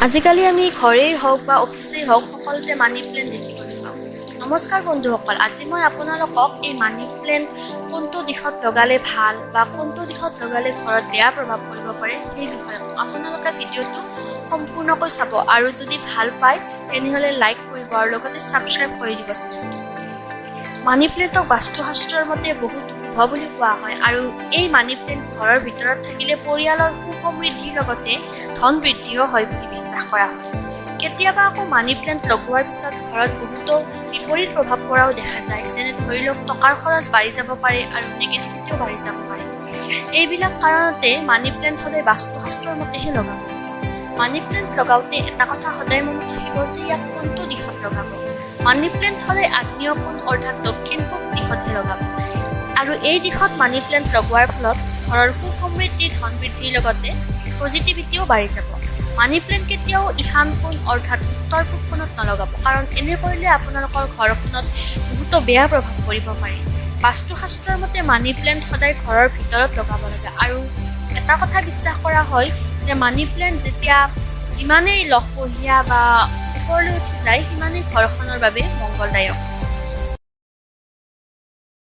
আজিকালি আমি ঘৰেই হওক বা অফিচেই হওক, সকলোতে মানি প্লেণ্ট দেখিবলৈ পাওঁ। নমস্কাৰ বন্ধুসকল, আজি মই আপোনালোকক এই মানি প্লেণ্ট কোনটো দিশত লগালে ভাল বা কোনটো দিশত লগালে ঘৰত বেয়া প্ৰভাৱ পৰিব পাৰে, সেই বিষয়ে ক'ম। আপোনালোকে ভিডিঅ'টো সম্পূৰ্ণকৈ চাব আৰু যদি ভাল পায়, তেনেহ'লে লাইক কৰিব আৰু লগতে ছাবস্ক্ৰাইব কৰি দিব চেনেলটো। মানি প্লেণ্টক বাস্তুশাস্ত্ৰৰ মতে বহুত শুভ বুলি কোৱা হয় আৰু এই মানি প্লেণ্ট ঘৰৰ ভিতৰত থাকিলে পৰিয়ালৰ সুখ সমৃদ্ধিৰ লগতে ধন বৃদ্ধিও হয় বুলি বিশ্বাস কৰা হয়। কেতিয়াবা আকৌ মানি প্লেণ্ট লগোৱাৰ পিছত ঘৰত বহুতো বিপৰীত প্ৰভাৱ পৰাও দেখা যায়। যেনে ধৰি লওক, টকাৰ খৰচ বাঢ়ি যাব পাৰে আৰু নেগেটিভিটিও বাঢ়ি যাব পাৰে। এইবিলাক কাৰণতে মানি প্লেণ্ট সদায় বাস্তুশাস্ত্ৰৰ মতেহে লগাব। মানি প্লেণ্ট লগাওঁতে এটা কথা সদায় মনত ৰাখিব যে ইয়াক কোনটো দিশত লগাব। মানি প্লেণ্ট সদায় আগ্নেয় কোণ, অৰ্থাৎ দক্ষিণ পূব দিশতহে লগাব আৰু এই দিশত মানি প্লেণ্ট লগোৱাৰ ফলত ঘৰৰ সুখ সমৃদ্ধি, ধন বৃদ্ধিৰ লগতে পজিটিভিটিও বাঢ়ি যাব। মানি প্লেণ্ট কেতিয়াও ঈশান কোণ, অৰ্থাৎ উত্তৰ পূব কোণত নলগাব, কাৰণ এনে কৰিলে আপোনালোকৰ ঘৰখনত বহুতো বেয়া প্ৰভাৱ পৰিব পাৰে। বাস্তুশাস্ত্ৰৰ মতে মানি প্লেণ্ট সদায় ঘৰৰ ভিতৰত লগাব লাগে আৰু এটা কথা বিশ্বাস কৰা হয় যে মানি প্লেণ্ট যেতিয়া যিমানেই লহপহীয়া বা ওপৰলৈ উঠি যায়, সিমানেই ঘৰখনৰ বাবে মংগলদায়ক।